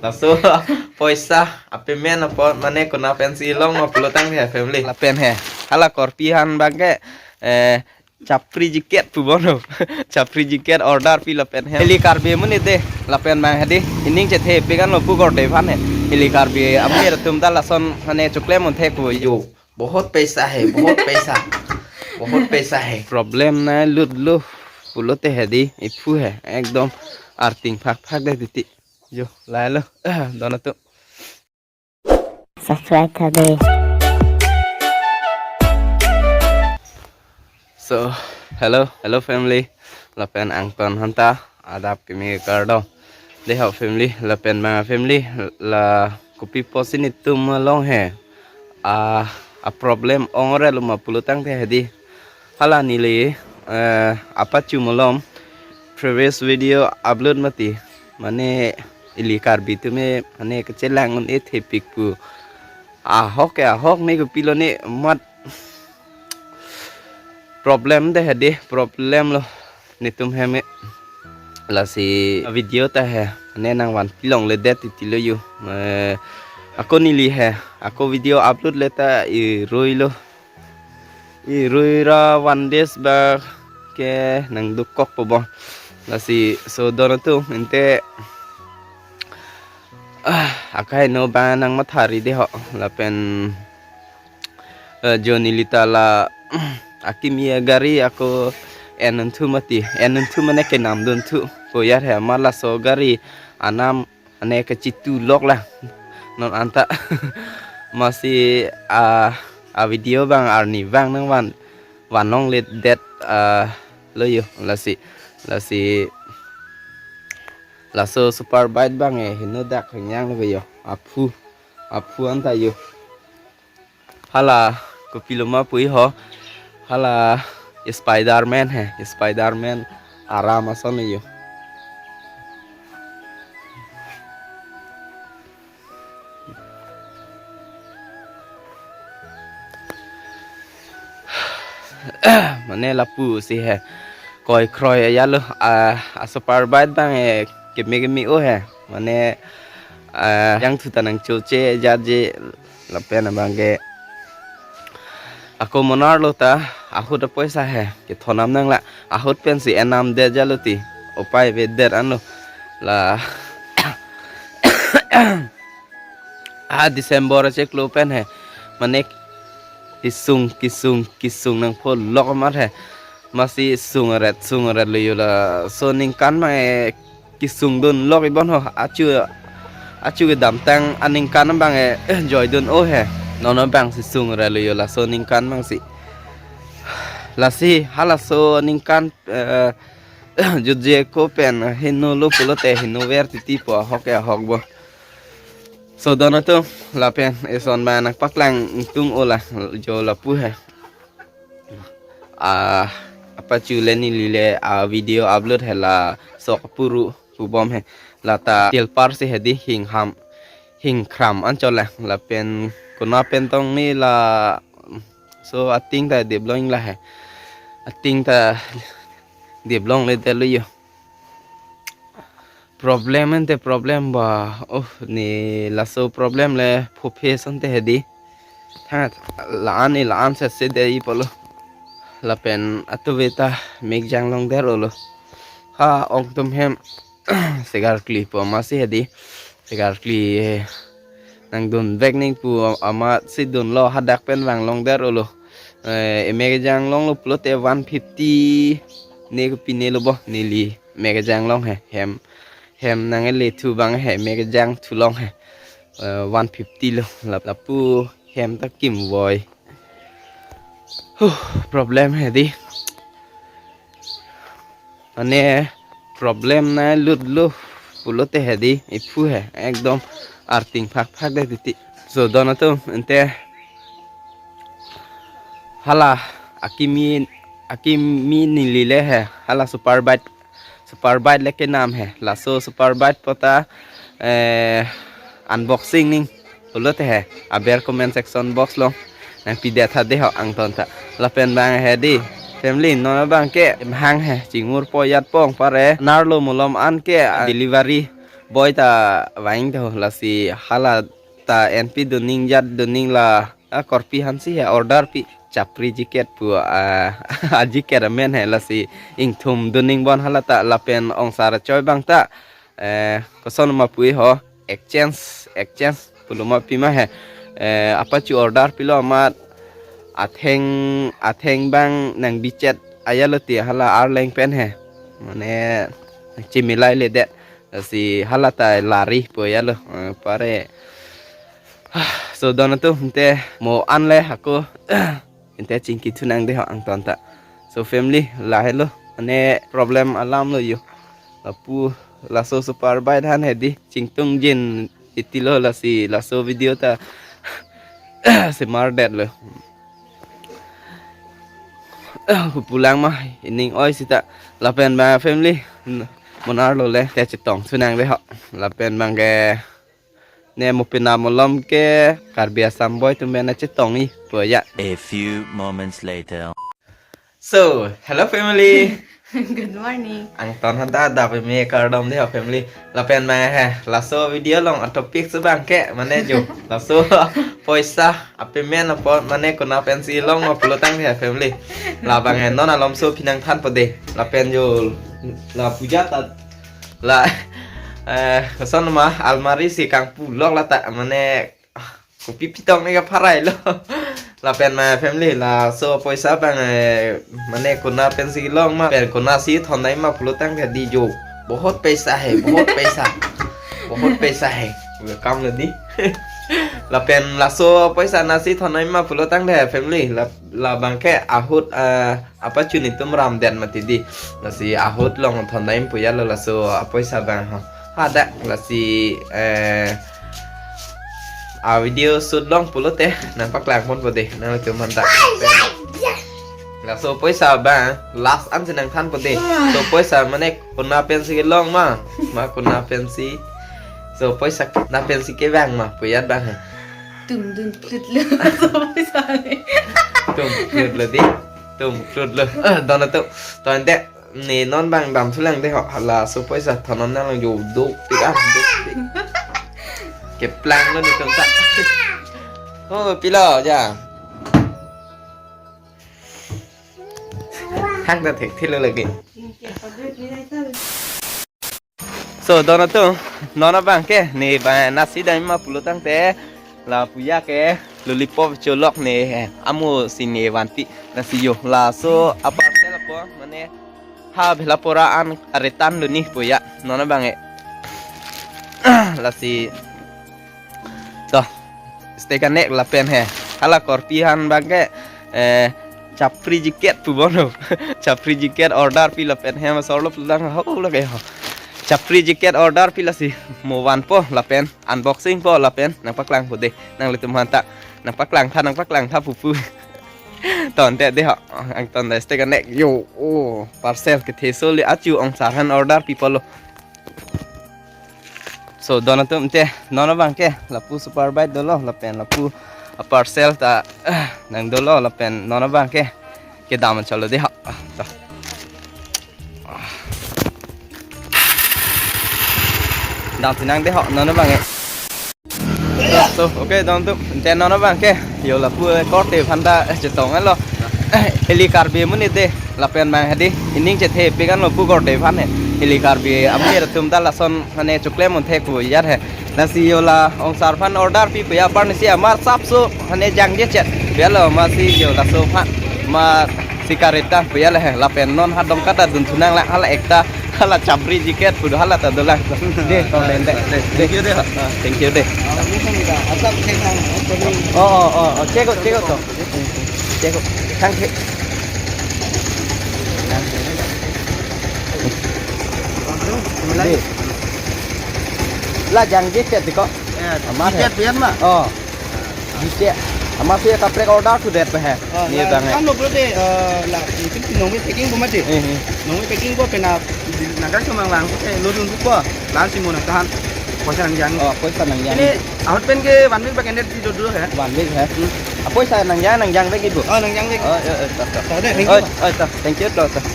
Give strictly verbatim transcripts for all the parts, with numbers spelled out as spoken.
Laso poisa apayment apot mane konat pensi longlo pulo tangte he family. Lapen he, hala korpi aphan abangke, eh, chapri jacket pu bono. Chapri jacket order pi lapen he. Ili Karbi amonit de, lapen abang he di, ining chethe pegan lo pu kor de aphan he. Ili Karbi amonit atum ta lason mane choklem un thek pu. Yo, bahut paisa hai, bahut paisa. Bahut paisa hai. Problem nanglut lo pulote he di, iphu he, ekdom arting phak phak de titi. Yo, lahelo, don atum. Subscribe tha de. So, hello, hello family. Lapen angton aphanta adap kimi kardom. Deho family, lapen abang family, la kopi pusi nelitum along he. A, a problem ong-re lo ma pulo tangte he di. Hala neli, eh, apachu malom previous video upload mati. Mane ili Karbi atum he mane kachelang un-e thepik pu. Ahok ke ahok ne kopilo ne mat problem de he di, problem lo nelitum hem e. Lasi video ta he mane nangvanpi longledet titi lo yo. Eh, ako neli he, ako video upload le ta irui lo. Irui ra one days bak ke nangdukok po bo. Lasi so don atum ante, ah, akai no ba nangmathari deho lapen, eh, jo neli ta la akimi agari ako en-un thu mati, en-un thu mane kenamdun thu. Ko yar he ma laso gari anam mane kachitu lok la non anta. Masi a, a video abang arni abang nangvan, van longledet, ah, lo yo, lasi, lasi laso super bike abang e henodak hengyang lo yo, aphu, aphu anta yo. Hala kopilo ma pu ho. Hala Spiderman he, Spiderman aram ason yo. Mane lapusi he. Koi kroi ya lo, a, a super bike abang e keme keme o he. Mane, ah, yang thu ta nangchoche jaje lapen abangke ako monar lo ta ahut apoisa he kethonam nang la ahut pensi enamdet jalo ti upai avedet anlo la ah December achiklo pen he mane kesung kesung kesung nangpho lok amat he masi sung aret sung aret lo yo laso aningkan abang e kesung dun lok ibon ho achu achu kedamtang aningkan abang e joidun o he non abangsi sung aret lo yo laso aningkan abangsi lasi halaso aningkan eh, jutje ko pen heno lo pulote heno ver titi po ahok ke ahok bo. So don atum lapen eson abang nangpaklang tung o la jo lapu he. Ah, apachu le neli le a video upload he laso kapuru pubom he. Lata tilpar si he di hingham hingkhram anchot la lapen konat pen tong ne laso ating ta deblong la he. Ating ta deblong le delo yo. Problem ante problem ba. Oh, ne laso problem le phophe asonte he di. Tha la-an e la-an se se de i polo. Lapen atuve ta mek jang longdet olo. Ha ong atum hem segar kli po masi he di. Segar kli eh, nangdun vek ning pu amatsi dunlo hadak pen vang longdet olo. Eh, emek jang longlo pulote one fifty ne kopine lo bo neli. Emek jang long he hem hem nang ele thu abang he emek jang thu long he. Eh, one fifty lo lap lapu hem ta kimvoi. Huh, problem he di. Mane problem nanglut lo pulote he di iphu he ekdom arting phak phak de titi. So don atum ante hala akimi akimi neli le he hala super bike super bike le kenam he laso super bike pota eh, unboxing ning pulote he aber comment section box lo nangpidet tha deho angton ta lapen abang he di family non abangke mahang he chingur po yat pong pare narlo malom an ke ah, delivery Boy ta vang tho, lasi hala ta enpi doning jat doning la, a, korpi aphansi he order pi chapri jacket pu, a, a jacket amen he, lasi ingthum doning bon hala ta, lapen ongsar choi abang ta, eh, koson ma pu ho, exchange, exchange pulo ma pi ma he, eh, apachu order pilo amat atheng, atheng abang nang bichet ajat lo ti hala arleng pen he, mane chimilai ledet, lasi hala ta lari pu ajat lo, eh, pare. So don atum, ante mo an le ako, ante chingki thu nang de ho angton ta. So family, lahelo, mane problem alam lo jo. Lapu laso super bike aphan hedi chingtung jin iti lo, lasi laso video ta semar det lo. Pulang ma ining oi sita, lapen ma family, mo an arlo le te chetong thu nang de ho. Lapen abang ke ne mo penam malom ke Karbi Assam boy atum pen chetong-i pu ajat. A few moments later. So, hello family. Good morning. Angton aphan ta adap peme kardom de ho family. Lapen ma he, laso video along a topic si abang ke, mane jo, laso poisa a payment apot mane konat pensi long ma pulo tangte he family, labang he non alom so phi nangthanpo de. Lapen jo, la puja ta, la, eh, koson ma almari si kangpu lok la ta, mane, ah, kopi pitong ne kapharai lo. Lapen ma family, laso poisa abang, eh, mane konat pensi long ma, pen konatsi thondai ma pulo tangte di jo, bahut paisa hai, bahut paisa, bahut paisa hai. Welcome lo di. Lapen laso poisa nasi thondai ma pulo tangte he family, la, labang ke ahut, eh, apachu netum ram den mati di. Lasi ahut along thondai pu ajat lo laso apoisa abang ho. Hadak lasi, eh, a video shoot long pulote nangpaklang ponpo de nanglitum aphan ta. Laso poisa abang last ansi nangthanpo de. So poisa mane konat pensi kelong ma, ma konat pensi. So poisa konat pensi kevang ma pu ajat abang he. Tum dun tlut lo. So poisa le. Tum tlut lo di. Tum tlut lo. Eh, don atum. To ante ne non abang dam thulang de ho, hala so poisa thon-on nang lang jo, dopik ah, dopik. Keplang lo netum ta. Oh, pilo ja. Hang ta thekthelo lagi. So, don atum, non abang ke, ne ba nasi dam ma pulo tangte, la puja ke, lollipop cholok ne, eh, amo si ne vanpi, lasi jo, laso aparcel apo, mane, ha bhela pora an aretan lo ni puja, non abang e. Lasi, to, stay connect lapen he. Hala korpi aphan abang ke, eh, chapri jacket pu bono. Chapri jacket order pi lapen he, ma sorlo pulang ho lo ke ho. Chapri jacket order pi lasi mo vanpo lapen unboxing po lapen nangpaklangpo de. Nanglitum aphan ta nangpaklang tha, nangpaklang tha pupu. To ante de ho. Angton ta stay connect jo. Oh, parcel kethe so le achu ongsar aphan order pipo lo. So, don atum ante, non abang ke, lapu super bike dolo, lapen lapu aparcel ta, nang dolo, lapen non abang ke, kedam cholo de ha. To. Dam si nang de ha, non abang e. So, okay, don atum, ante non abang ke, jo lapu korte aphan ta, eh, chetong lo. Eh, ili Karbi amonit de, lapen abang hedi, ining chethe pik an lapu korte aphan he. Ili Karbi amonit atum ta lason mane choklem un thek pu ajat he. Lasi jo la ongsar aphan order pi pu ajat apar nisi amar sapso mane jangje chet. Pu ajat lo masi jo laso aphan ma sikareta pu ajat lo he. Lapen non ha dongka ta dun thu nang la hala ekta hala chapri jacket pu do hala ta dolang. De, to le de. De. Thank you de. Ah, thank you de. Oh, oh, oh, oh, check out, check out to. Check out. Thank you. Thank you. La jangje chet ko. Eh, amar he. Jacket biar ma? Oh. Jacket. Amar si kaprek order to det he. Oh, ni la, tang he. Kan lo bro de, eh, la, itu nongve packing bo mati. Eh, eh. Nongve packing bo pena, nangkak cuma lang, eh, lo dun bo. Lan si mo nang tahan. Poisa nangjang. Oh, poisa nangjang. Ini ahut pen ke one week back ended di dulu ya. One week he. Hmm. Ah, poisa nangjang, nangjang back ibu. Oh, nangjang back. Oh, eh, eh, tak, tak. Tak ada, thank you. Oh, oh, tak. Thank you, tak, tak.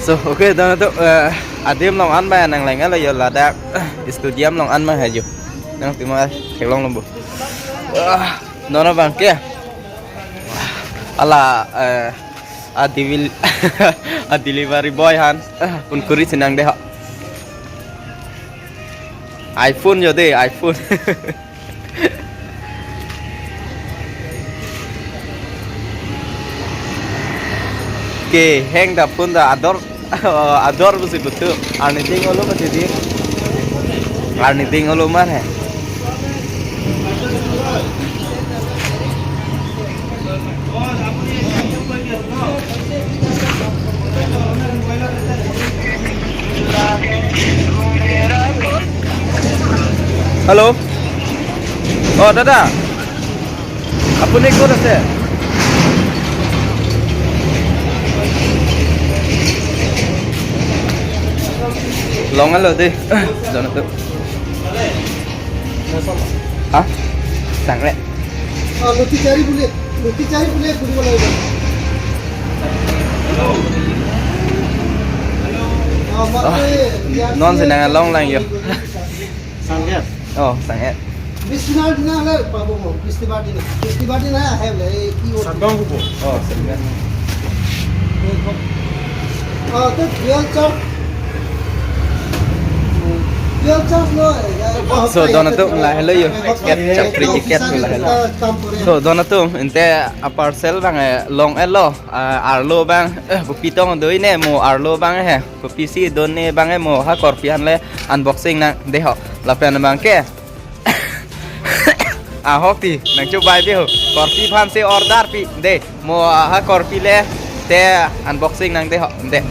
So, okay, don atum, eh, Adim along an ba nang leng alo yo ladak. Studio along an ma ha yo. Nangtum ma theklonglo bo. Ah, non abang ke. Ala, eh, a delivery, a delivery boy aphan, ah, phone kuri si nangdehok. iPhone yo de, iPhone. Kehang ta phone ta ador, ador pusi kutu. Arni ding olo mati di. Arni ding olo mar he. Hello. Oh, দাদা, আপুনি ক'ত আছে? Long alo de, jon atum. Ha? Sangre. অ, লুটি চাৰি বুলি, লুটি চাৰি বুলি ফুৰিব লাগিব। অ, মই Ah, এই ইয়াত non si nang long lang yo. Sangre. Oh, sangre. বিষ্ণুবাৰ দিনা হ'লে পাব মই, বিষ্ণুবাৰ দিনা। বিষ্ণুবাৰ দিনা আহে বোলে, এই কি অ'? Sabang hubo. Oh, sangre. অ, তো dual charge। Dual charge lo, eh, So, jon atum, lahelo yo. Ket chapri ticket lo, lahelo. So, jon atum, ente a parcel abang, eh, long elo, ah, arlo abang, eh, kopi tong do-i ne mo arlo abang he. Kopisi do-i ne abang he mo ha korpi aphan le unboxing nangdehok. Lapen abang ke. Ahok ti, nangchobai pi ho. Korpi aphan si order pi. De, mo ha korpi le te unboxing nangdehok. De.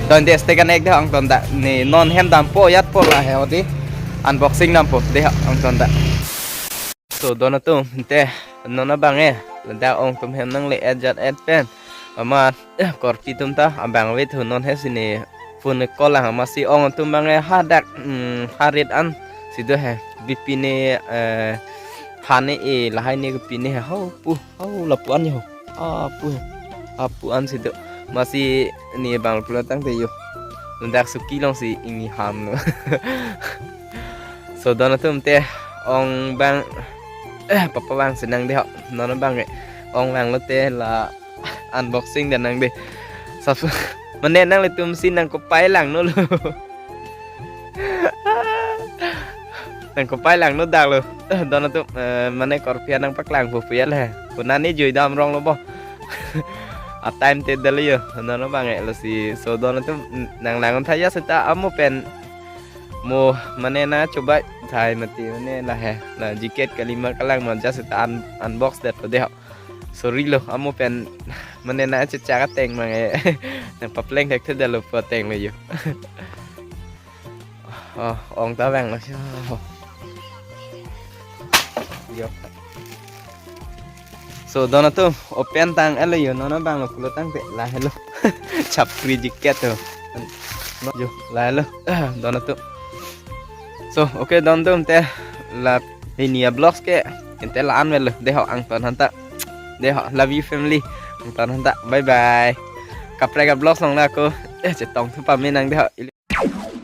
Ton de ste kanek dehok angton ta. Ne non hem dampo yat po la he odi. Unboxing dampo dehok angton ta. So, jon atum, ente non abang e. Ladak ong atum hem nangle-et jat-et pen. Amat, eh, korpi atum ta abang vet hu non he si ne phone call lang amatsi ong atum abang e hadak, mm, harit an si do he. Bipine, eh, hane e lahai ne kepine he. Ho pu, ho lapu an yo. Apu he. Apu an si do. Amatsi ne abang pulo tangte yo. Ladak suki alongsi ingni ham lo. So, jon atum, te ong abang, eh, papa abang si nangdehok. Non abang e. Ong abang lo te la unboxing dan nangde. Sab-, mane nanglitum si nangkopai lang no lo. Nangkopai lang no dak lo. Jon atum, eh, mane korpi aphan nangpaklang po pu ya le. Konane jui dam rong lo bo. A time te dal yo. Non abang e lasi. So, jon atum, nang lang tha ya seta amo pen mo mane nangchobai thai mati mane la he. La jacket kalima kalang ma just seta un-, unbox det lo dehok. Sorry lo, amo pen mane nangchechak ateng abang e. Nangpapleng thekthe det lo pu ateng lo yo. Oh, ong ta abang lo. Yo. So, jon atum, open tang elo yo, non abang lo pulo tangte, lahelo. Chapri jacket ho. Yo, lahelo. Jon atum. So, okay, jon atum, te la pini a vlogs ke ente la-an avelo. Dehok angton aphanta. Dehok, love you family. Angton aphanta. Bye bye. Kaprek a vlogs along la ako, eh, chetong thu pame nang dehok.